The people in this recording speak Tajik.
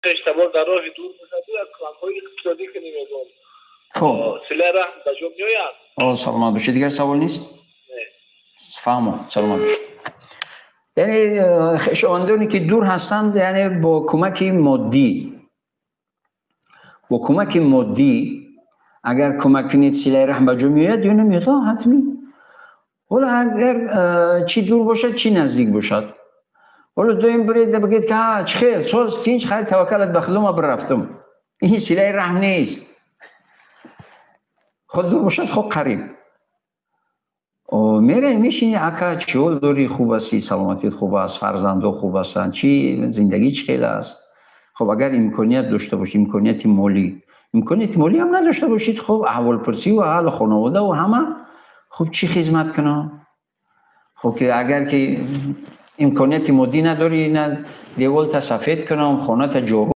Хештабор дар роҳи дур бошад, як кӯмакҳои иқтисодӣ кунӣ, мегӯям. Хуб. Силаи раҳм ба ҷо меояд. Саломат бошед. Дигар савол нест? Фаҳмо, саломат бошед. Яъне хешовандоне ки дур ҳастанд, яъне бо кӯмаки моддӣ, бо кӯмаки моддӣ агар кӯмак кунед, силаи раҳм ба ҷо меояд ё намеояд? Ҳатмӣ. Ҳоло агар чӣ дур бошад, чӣ наздик бошад, ҳоло доим биред, бигӯед ки чӣ хел, соз, тинч, хайр, таваккалат ба Худо, ма бирафтам, ин силаи раҳм нест. Худ дур бошад, хо қариб мераи, мешини: «Ака, чӣ ҳол дорӣ? Хуб ҳастӣ? Саломатият хуб аст? Фарзандо хуб ҳастанд? Чӣ, зиндагӣ чӣ хел аст?» Хуб, агар имконият дошта бошед, имконияти молӣ, имконияти молӣ ҳам надошта бошед, хуб, аҳволпурсӣ ва аҳли хонавода ва ҳама. Хуб, чӣ хизмат кунам? Хуб, ки агар ки имконияти моддӣ надорӣ, на деволта сафед кунам, хоната ҷору